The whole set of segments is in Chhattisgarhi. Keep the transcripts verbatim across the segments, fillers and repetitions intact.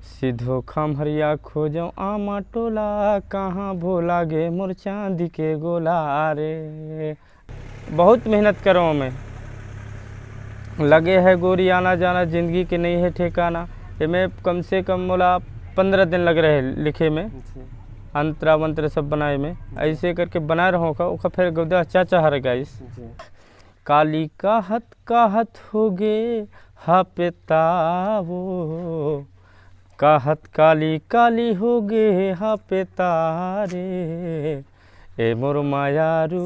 सीधो खम्हरिया खोजो आमा टोला, कहाँ भोला गे मोर चांदी के गोला रे। बहुत मेहनत करो मैं, लगे है गोरी आना जाना, जिंदगी के नहीं है ठिकाना। एमे कम से कम मोला पंद्रह दिन लग रहे लिखे में, जी। अंतरा मंत्र सब बनाए में। जी। ऐसे करके बनाए रहो का, ओका फिर गौदा चाचा हर गाइस। जी। काली कहत कहत हो गे हा पेतावो, कहत काली काली हो गे हा पेतारे, ए मोर मायारू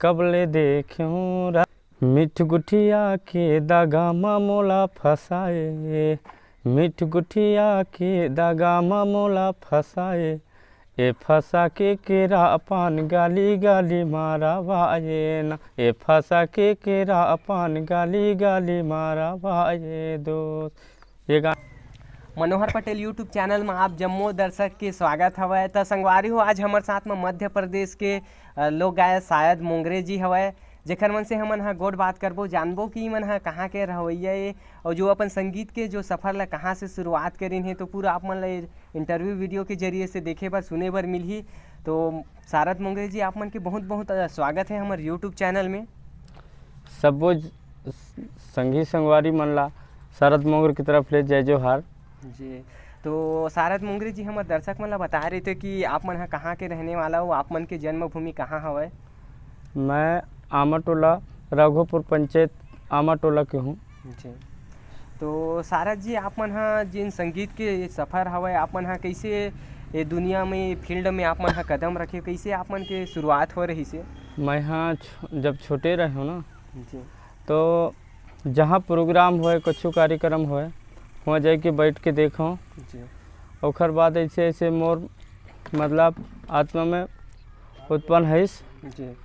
कबले देख्यों रा-, मिठ गुठिया के दागा मा मोला फसाए, मिठ गुठिया के दागा मा मोला फसाए, ए फंसा के केरा अपन गाली गाली मारा भाई ना, ए फंसा के केरा अपन गाली गाली मारा भाई दोस्त। ये गाना मनोहर पटेल YouTube चैनल में आप जम्मो दर्शक के स्वागत हवय। त संगवारी हो, आज हमर साथ में मध्य प्रदेश के, अ, लोक गायक शारद मोंगरे जी हवय, जेखर मन से हमन ह गोठ बात करबो, जानबो कि मन ह कहाँ के रहवइया ए, और जो अपन संगीत के जो सफर ला कहाँ से शुरुआत करिन हे, तो पूरा आप मन ला ये इंटरव्यू वीडियो के जरिए से देखे बर, सुने बर मिलही। तो शारद मोंगरे जी, आप मन के बहुत बहुत, अ, स्वागत है हमर YouTube चैनल में। सब्बो ज-, संगी संगवारी मन ला शारद मोंगरे की तरफ ले जय जोहार। जी, तो शारद मोंगरे जी, हमर दर्शक मन ला बता रहे थे कि आप मन ह कहाँ के रहने वाला हो, आप मन के जन्मभूमि कहाँ हवय? मैं आमाटोला, राघोपुर पंचायत आमाटोला के हूँ। जी। तो शारद जी, आप मन ह जिन संगीत के सफर हवय, आप मन ह कइसे ये दुनिया में, फील्ड में आप मन ह कदम रखे, कइसे आप मन के शुरुआत हो रहिस हे? मैं ह छ-, जब छोटे रहे हूँ ना, जी। तो जहाँ प्रोग्राम होय, कुछ कार्यक्रम होय, वहाँ जाके बैठ के देखूँ। जी। ओकर बाद ऐसे, ऐसे मोर, मतलब, आत्मा में उत्पन्न होइस जी।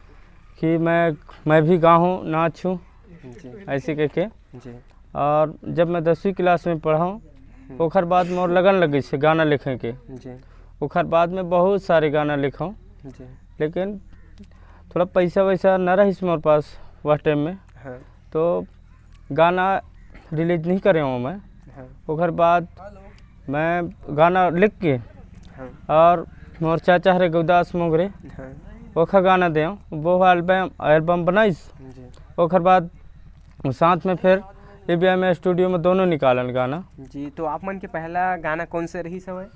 कि मैं, मैं भी गाहूँ, नाचूँ, जी। ऐसे कह के। जी। और जब मैं दसवीं क्लास में पढ़ा हूँ, हम्म। ओकर बाद मोर लगन लग गई से गाना लिखे के। जी। ओकर बाद में बहुत सारे गाना लिखा हूँ, जी। लेकिन थोड़ा पैसा वैसा न रहिस मोर पास वह टाइम में, हाँ। तो गाना रिलीज नहीं करे हूँ मैं। हाँ। ओकर बाद मैं गाना लिख के हाँ। और मोर चाचा हरे गुरुदास मोंगरे, हाँ। ओखर गाना दे, वो एल्बम, एल्बम बनाइस। जी। ओकर बाद साथ में फिर एबीएम स्टूडियो में दोनों निकालन गाना। जी, तो आप मन के पहला गाना कौन सा रहिस हवय?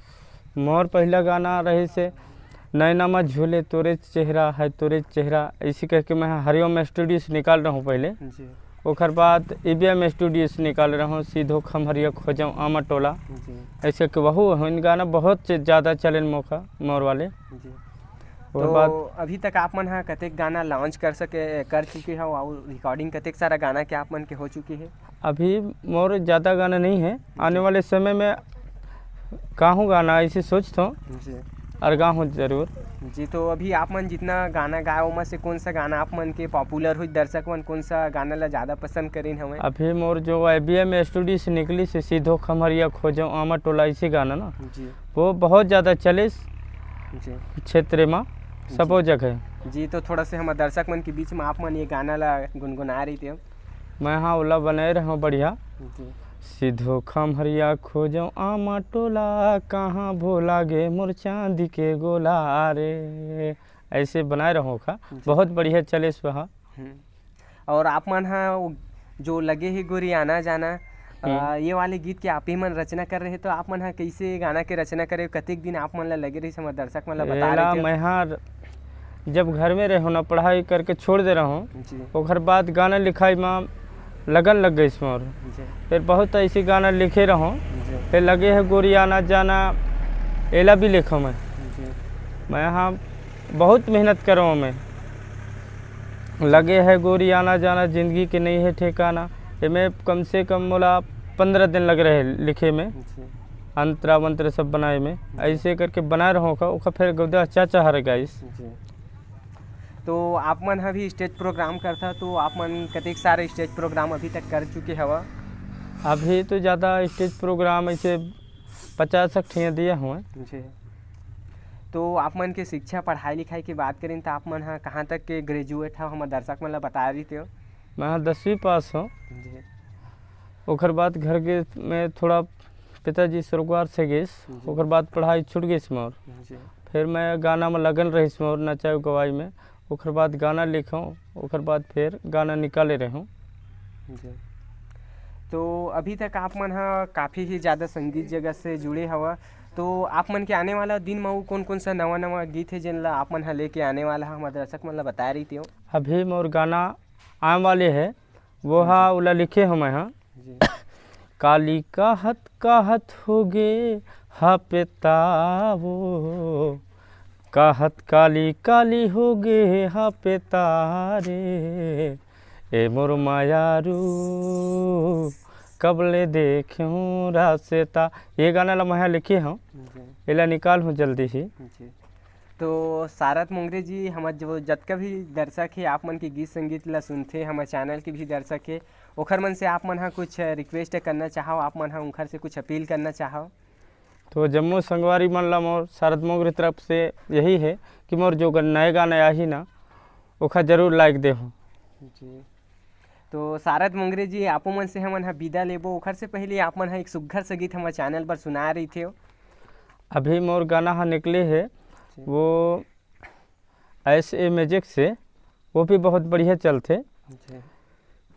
मोर पहला गाना रहिस हे नैना मा झूले तोरे चेहरा है, तोरे चेहरा, ऐसे कह के मैं हरिओम स्टूडियो से निकाल रहा हूँ पहले। जी। ओकर बाद एबीएम स्टूडियो से निकाल रहा हूँ सीधो खम्हरिया खोजो आमाटोला। जी। ऐसे के वहू हन गाना बहुत से ज़्यादा चले मोर वाले। जी। ओकर तो बाद अभी तक आप मन ह कतेक गाना लॉन्च कर सके, कर चुके हो और रिकॉर्डिंग कतेक सारा गाना के आप मन के हो चुकी है? अभी मोर ज़्यादा गाना नहीं है, आने जी। वाले समय में गाहूँ गाना, ऐसे सोचत हूँ। जी। और गाहूँ जरूर। जी, तो अभी आप मन जितना गाना गाए, ओमा से कौन सा गाना आप मन के पॉपुलर होइस, दर्शक मन कौन सा गाना ला ज़्यादा पसंद करिन हवय? अभी मोर जो एबीएम स्टूडियो से निकलिस हे सीधो खम्हरिया खोजो आमाटोला, ऐसे गाना ना, जी। वो बहुत ज़्यादा चलिस जी। क्षेत्र में, जी। सबो जगह। जी, तो थोड़ा से हमर दर्शक मन के बीच में आप मन ये गाना ला गुनगुना रहितेव। मैं हाँ ओला बनाए रहूँ बढ़िया। जी। सीधो खम्हरिया खोजो आमाटोला, कहाँ भोला गे मोर चांदी के गोला रे। ऐसे बनाए रहूँ का, जी। बहुत बढ़िया चलिस वहाँ। हम्म। और आप मन ह वो जो लगे हे गोरी आना जाना, अ, हम्म। ये वाले गीत के आप ही मन रचना कर रहे, तो आप मन ह कैसे गाना के रचना करे, कतेक दिन आप मन ला लगे रहिस, हमर दर्शक मन ला बता एला रहे थे? मैं ह जब घर में रहे हूँ ना, पढ़ाई करके छोड़ दे रहा हूँ, जी। ओकर बाद गाना लिखाई में लगन लग गई मोर। जी। फिर बहुत ऐसी गाना लिखे रहो, जी। फिर लगे है गोरी आना जाना, एला भी लिखो मैं। जी। मैं हाँ बहुत मेहनत करो मैं। लगे है गोरी आना जाना, जिंदगी के नहीं है ठिकाना। एमे कम से कम मोला पंद्रह दिन लग रहे लिखे में, जी। अंतरा मंत्र सब बनाए में। जी। ऐसे करके बनाए रहो का, ओका फिर गौदा चाचा हर गाइस। जी। तो आप मन ह भी स्टेज प्रोग्राम करथा, तो आप मन कतेक सारे स्टेज प्रोग्राम अभी तक कर चुके हवा? अभी तो ज़्यादा स्टेज प्रोग्राम ऐसे पचास एक ठिया दिए हुए। जी। तो आप मन के शिक्षा पढ़ाई लिखाई की बात करें, तो आप मन ह कहाँ तक के ग्रेजुएट हव, हमर दर्शक मन ला बता रही थे? मैं ह दसवीं पास हूँ। जी। ओकर बाद घर के में थोड़ा पिताजी स्वर्गवास से गिस, जी। ओकर बाद पढ़ाई छूट गिस मोर। जी। फिर मैं गाना में लगन रहिस मोर, नचाई गवाई में। ओकर बाद गाना लिखों, ओकर बाद फिर गाना निकाले रहूँ। जी। तो अभी तक आप मन ह काफ़ी ही ज़्यादा संगीत जगत से जुड़े हवा, तो आप मन के आने वाला दिन म वो कौन-कौन सा नवा-नवा गीत है, जेन ला आप मन ह लेके आने वाला ह, हमर दर्शक मन ला बताए रहिते हो? अभी मोर गाना आने वाले है, वो हा जी। ओला लिखे हो मैं हा। जी। काली कहत कहत हो गे हा पेतावो, कहत काली काली हो गे हा पेता रे, ए मोर मायारू, कब ले देखे हूँ रास्ता। ये गाना ला मैं हा लिखे हूँ, जी। एला निकाल हूँ जल्दी ही। जी। तो सारद मोंगरे जी, हमर जो जतका भी दर्शक हे, आप मन के गीत संगीत ला सुनथे, हमर चैनल के भी दर्शक हे, ओखर मन से आप मन हा कुछ रिक्वेस्ट करना चाहव, आप मन हा उनखर से कुछ अपील करना चाहव? तो जम्मो संगवारी मन ला मोर सारद मोंगरे तरफ से यही है कि मोर जो ग-, नए गाना आही ना, ओखा जरूर लाइक देहू। जी। तो सारद मोंगरे जी, आपो मन से हमन हा विदा लेबो, ओखर से पहले आप मन हा एक सुग्घर से गीत हमर चैनल पर सुना रहिथे हो। अभी मोर गाना हा निकले हे, जी। वो एस ए म्यूजिक से, वो भी बहुत बढ़िया चलथे। जी।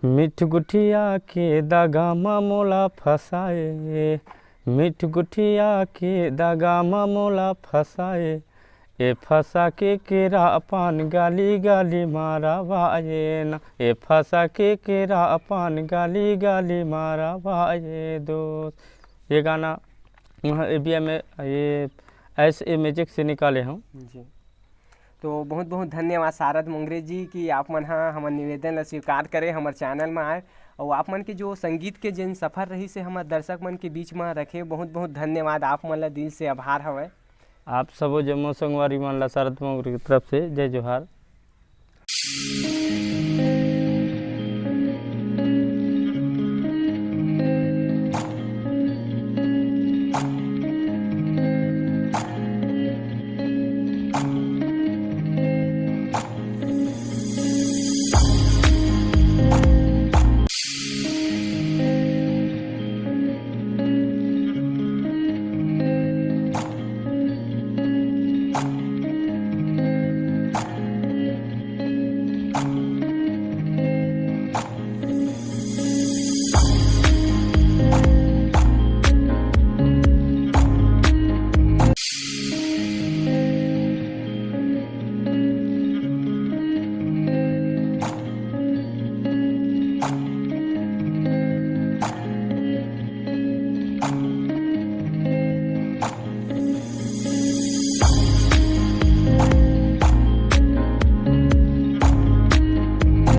मिठ गुठिया के दागा मा मोला फसाए, मिठ गुठिया के दागा मा मोला फसाए, ए फसा के केरा पान गाली गाली मारा वाए ना, ए फसा के केरा पान गाली गाली मारा वाए दोस्त। ये गाना वहाँ ए बी एम ए, ये एस ए म्यूजिक से निकाले हूँ। जी। तो बहुत बहुत धन्यवाद सारद मोंगरे जी कि आप मन हा हमर निवेदन ला स्वीकार करे, हमर चैनल में आए, और आप मन के जो संगीत के जिन सफर रहिस हे हमर दर्शक मन के बीच में रखे, बहुत बहुत धन्यवाद, आप मन ला दिल से आभार हवय। आप सबो जम्मो संगवारी मन ला सारद मोंगरे की तरफ से जय जोहार।